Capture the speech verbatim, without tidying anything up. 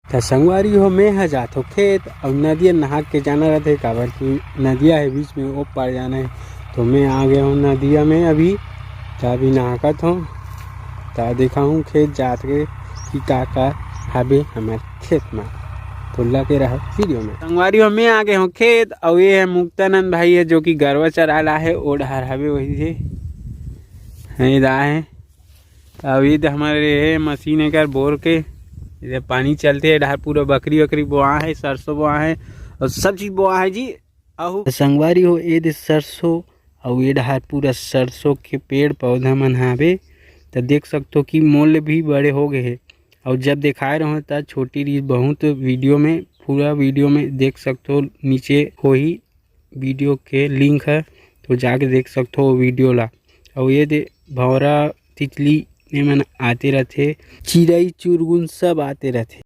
त संगवारी हो, मैं ह जात हो खेत, अउ नदिया नहा के जाना रथे, काबर कि नदिया हे बीच में, ओ पार जाना हे। तो मैं आ गया हूँ नदिया में अभी, त अभी नहाकत हूँ, त देखा हूँ खेत जात के कि का का हाबे हमर खेत में। तो लगे रहा वीडियो में। संगवारी हो, मैं आ गए हूँ खेत, अउ ये है मुक्तानंद भाई है, जो कि गरवा चराला है, ओ डहर हवे वही से। ये दा है। अभी तो हमारे ये मशीन एकर बोर के, इधर पानी चलते है, डहर पूरा बकरी वकरी बोआ है, सरसों बोआ है, और सब चीज बोआ है जी। अहू संगवारी हो, ए दे सरसों, अउ ए डहर पूरा सरसों के पेड़ पौधा मन हावे। त देख सकथो कि मोल भी बड़े हो गए हे। अउ जब देखाए रहो त छोटी रही बहुत वीडियो में, पूरा वीडियो में देख सकथो, नीचे होही वीडियो के लिंक है, तो जाके देख सकथो वो वीडियो ला। अउ ये दे भौरा, तितली, ये मन आते रहथे, चिरई चुरगुन सब आते रहथे।